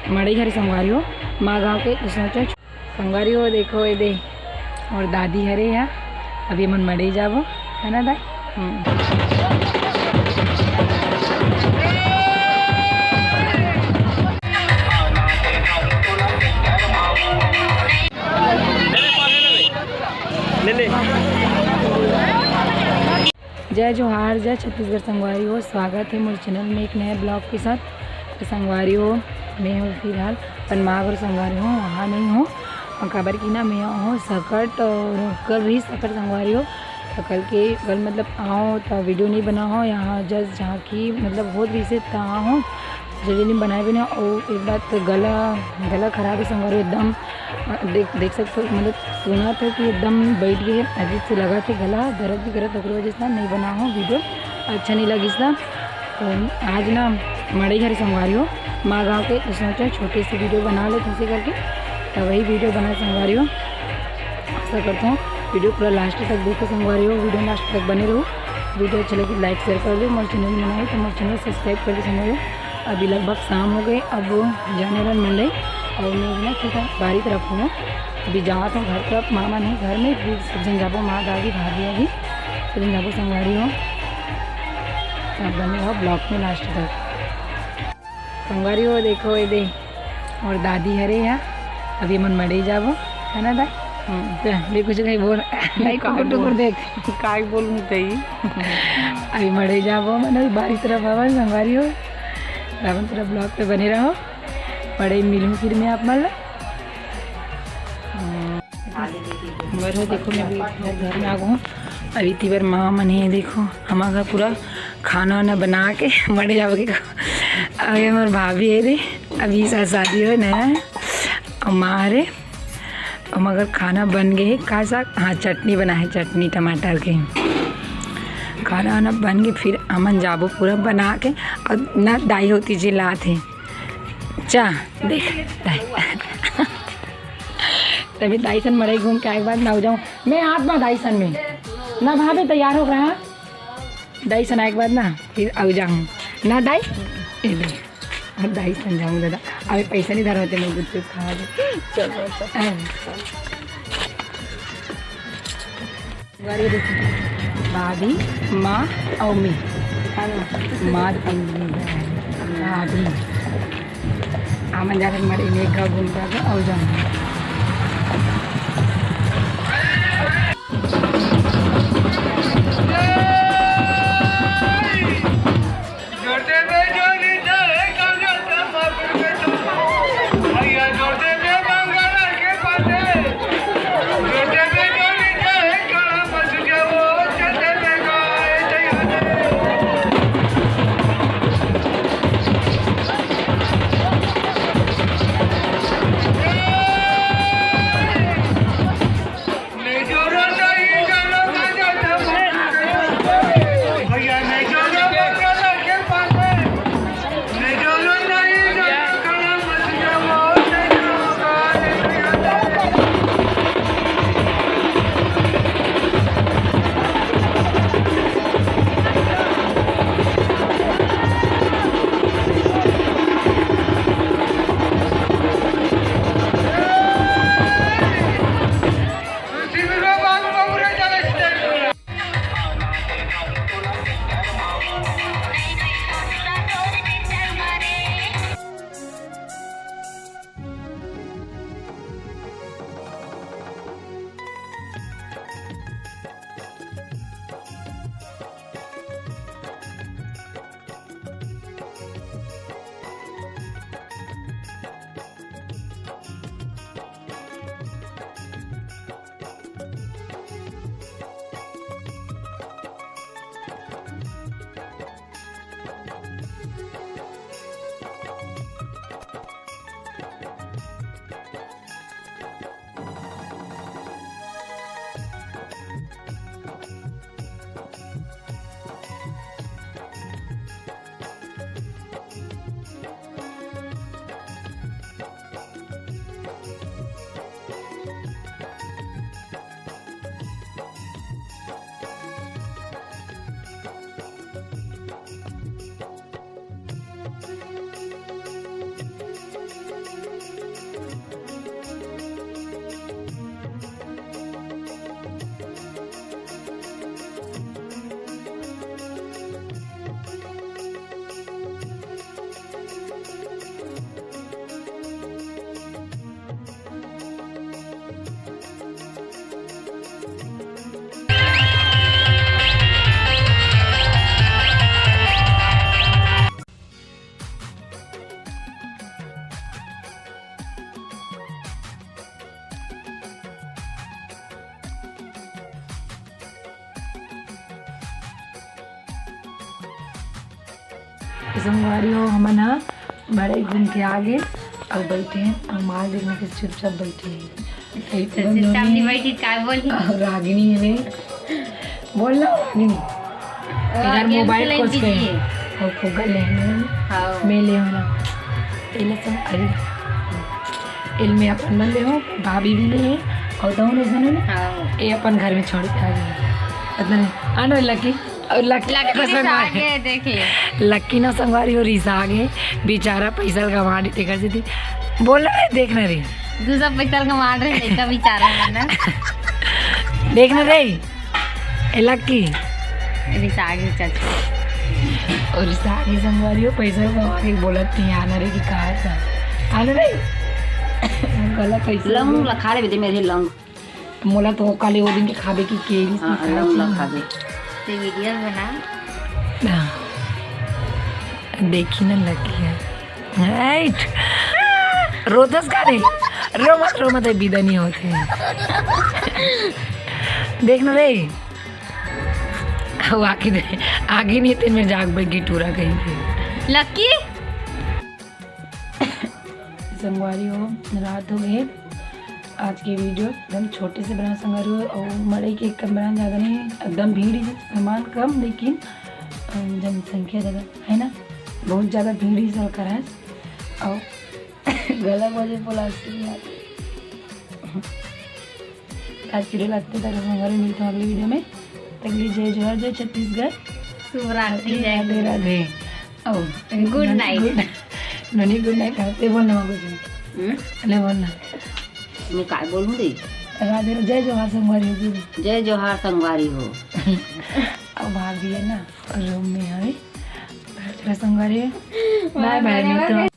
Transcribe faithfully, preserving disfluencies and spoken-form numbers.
मड़ई हरे संगवारी हो, माँ गाँव के। तो सोचो संगवारी हो, देखो ये दे, और दादी हरे यहाँ। अभी मन मड़ई जाबो, है ना दाई? हम्म। ले ले। जय जोहार, जय छत्तीसगढ़ संगवारी हो, स्वागत है मोर चैनल में एक नए ब्लॉग के साथ। तो संगवारी हो, मैं हूँ फिलहाल अपन माँ घर संगवारी हो, वहाँ नहीं हो। और काबर की ना मैं हूँ सकट, और कल रही सकट संगवारी हो, तो कल के कल मतलब आओ तो वीडियो नहीं बना हो, यहाँ जस्ट जहाँ की मतलब बहुत रिसे तहाँ हो, जल्दी नहीं बनाए बिना। और एक बात, गला गला खराब है संगवारी हो एकदम। देख देख सकते हो, मतलब सुना था कि एकदम बैठ गए, अजीब से लगा थे गला दर्द भी करत, ओकरे वजह से ना नहीं बना हो वीडियो, अच्छा नहीं लगिस ना। तो आज ना मड़ई हरे संगवारी हो, माँ गाँव के, तो सोचा छोटे से वीडियो बना ले तुमसे करके, तो वही वीडियो बना संगवारी हो। आशा करता हूँ वीडियो पूरा लास्ट तक देखो संगवारी हो, वीडियो लास्ट तक बने रहो। वीडियो अच्छा लगे लाइक शेयर कर दो, मोर चैनल में नए हो तो मोर चैनल सब्सक्राइब कर दो संगवारी हो। अभी लगभग शाम हो गई, अब जाने वाला मंडई। और मैं ना थोड़ा बाहरी तरफ हूँ, अभी जात हूँ घर तरफ, मामा नहीं घर में, फिर सब जन जाबो, माँ दादी भाभी अभी सब जन जाबो संगवारी हो। तो बने रहो ब्लॉग में लास्ट तक संगवारी हो। देखो ये दे, और दादी हरे यहाँ, अभी मन मड़ई जाबो, है ना दाई? हम्म, ते, ले कुछ कहीं बोल। दाई, टुकुर टुकुर देख। काय बोलूं तई? अभी मड़ई जाबो, मन अभी बाहरी तरफ आवा संगवारी हो। रावण पूरा ब्लॉग पे बने रहो, मड़ई मिलूं फिर मैं आप मन ला। हम्म, बस, देखो मैं अभी घर में आ गई हूँ। अभी तीबर माँ मन है, देखो हमारा घर पूरा खाना वाना बना के मड़ई जाबो के। अभी हमार भाभी है रे, अभी सा शादी हो ना, और माँ रे, और मगर खाना बन गए है। का साग? हाँ, चटनी बना है, चटनी टमाटर के। खाना वाना बन के फिर हमन जाबो पूरा बना के। और ना दाई होती जे लात है चा, देख दाई। तभी दाई सन मड़ई घूम के आए के बाद ना हो जाऊँ मैं हाथ में दाई सन में। ना भाभी तैयार हो रहा, दाई सन आए के बाद ना फिर आऊ जाऊँ ना दाई। ए दे, और दाई सन जाऊँ दादा। अबे पैसा नहीं धर होते मैं गुपचुप खा ले। चलो, चलो। अरे। बारी देखो, भाभी, माँ और मैं, है ना? माँ और भाभी। आमन जाकर मड़ई में एक गाँव घूम कर और जाऊँ। संगवारी हो, हमन ह बड़े घूम के आ गे अउ बैठे हैं। अउ माँ देखना के चुपचाप बैठे हैं। तो इतना चुपचाप नहीं बैठी, काय बोली? अउ रागिनी है रे, बोल ना रागिनी। इधर मोबाइल खोज के अउ फुग्गा ले हैं। हाँ। मैं ले हूँ ना। एला सब, अरे, एल मैं अपन मन ले हूँ, भाभी भी ले है अउ दोनों जने ना। हाँ। ये अपन घर में छोड़ के आ गए। इतना नहीं। आना लकी। अउ लकी लकी के संग रिसा आगे, देखिए। लकी ना संगवारी हो, रिसा आगे। बेचारा पैसा ल गंवा दी तेकर सेती। बोल ना रे, देख ना रे। दूसरा पैसा ल गंवा रहे, लइका बेचारा है ना। देख ना रे, ए लकी। रिसा आगे चाचा। अउ रिसा आगे संगवारी हो, पैसा ल गंवा के बोलत नहीं, आना रे कि कहा था। आना रे। गला पैसा लंग ला खा ले बेटे, मेरे लंग। मोला तो काले वो दिन के खाबे की केरी हाँ, लंग ला खाबे। ते वीडियो बना। हाँ। देखी ना लकी है। राइट। रोतस का रे? रो मत, रो मत, ये बिदा नहीं होते। देख ना रे। वो आके दे, आगे नहीं तेन में जाग बैठी टूरा कहीं के। लकी। संगवारी हो, रात हो गए। आज के वीडियो एकदम छोटे से बना संगवारी हो, अउ मड़ई के कम बना, ज़्यादा नहीं, एकदम भीड़ ही, सामान कम, लेकिन, अम, जनसंख्या ज़्यादा है ना, बहुत ज़्यादा भीड़ ही चल कर है। अउ गला बजे प्लास्टिक में आके। आज के लिए लगते हैं, संगवारी, मिलते हैं अगली वीडियो में। तक लिए जय जोहार, जय छत्तीसगढ़, शुभ रात्रि, जय राधे राधे। ओ, गुड नाइट। गुड, ननी गुड नाइट, ते बोल ना कुछ। हम्म? ले बोल ना। मैं काय बोलूं रे? राधे, जय जोहार संगवारी हो दीदी। जय जोहार संगवारी हो। अब भाग दिए ना, रूम में हवे। चलो संगवारी, बाय बाय, मिलते हैं।